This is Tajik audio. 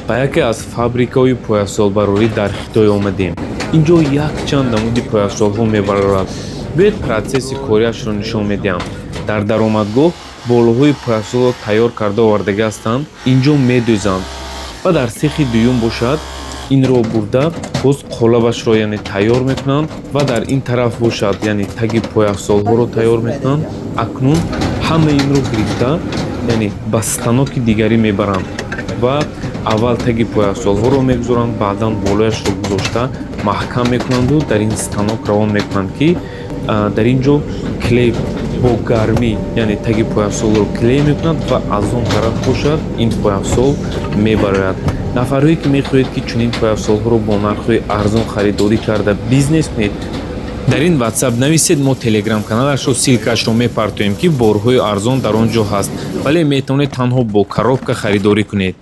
Ба яке аз фабрикаҳои пойафзолбарорӣ дар Хитой омадем. Ин ҷо якчанд намуди пойафзолҳо мебарорад. Биёед, протсесси кориашро нишон медиҳам. Дар даромадгоҳ болоҳои пойафзолро тайёр карда овардагӣ ҳастанд, ин ҷо медӯзанд ва дар сехи дуюм бошад, инро бурда, боз қолабашро, яъне, тайёр мекунанд ва дар ин тараф бошад, яъне, таги пойафзолҳоро тайёр мекунанд. Акнун ҳамаи инро гирифта, яъне, ба станоки дигарӣ мебаранд ва аввал таги пойафзолҳоро мегузоранд, баъдан болояшро гузошта маҳкам мекунанду дар ин станок равон мекунанд, ки дар ин ҷо клей бо гармӣ, яъне, таги пойафзолро клей мекунад ва аз он тараф бошад, ин пойафзол мебарояд. Нафарҳое ки мехоҳед, ки чунин пойафзолҳоро бо нархҳои арзон харидорӣ карда, бизнес кунед, дар ин Ватсап нависед. Мо Телеграм каналашро ссылкашро мепартоем, ки борҳои арзон дар он ҷо ҳаст, вале метавонед танҳо бо коробка харидорӣ кунед.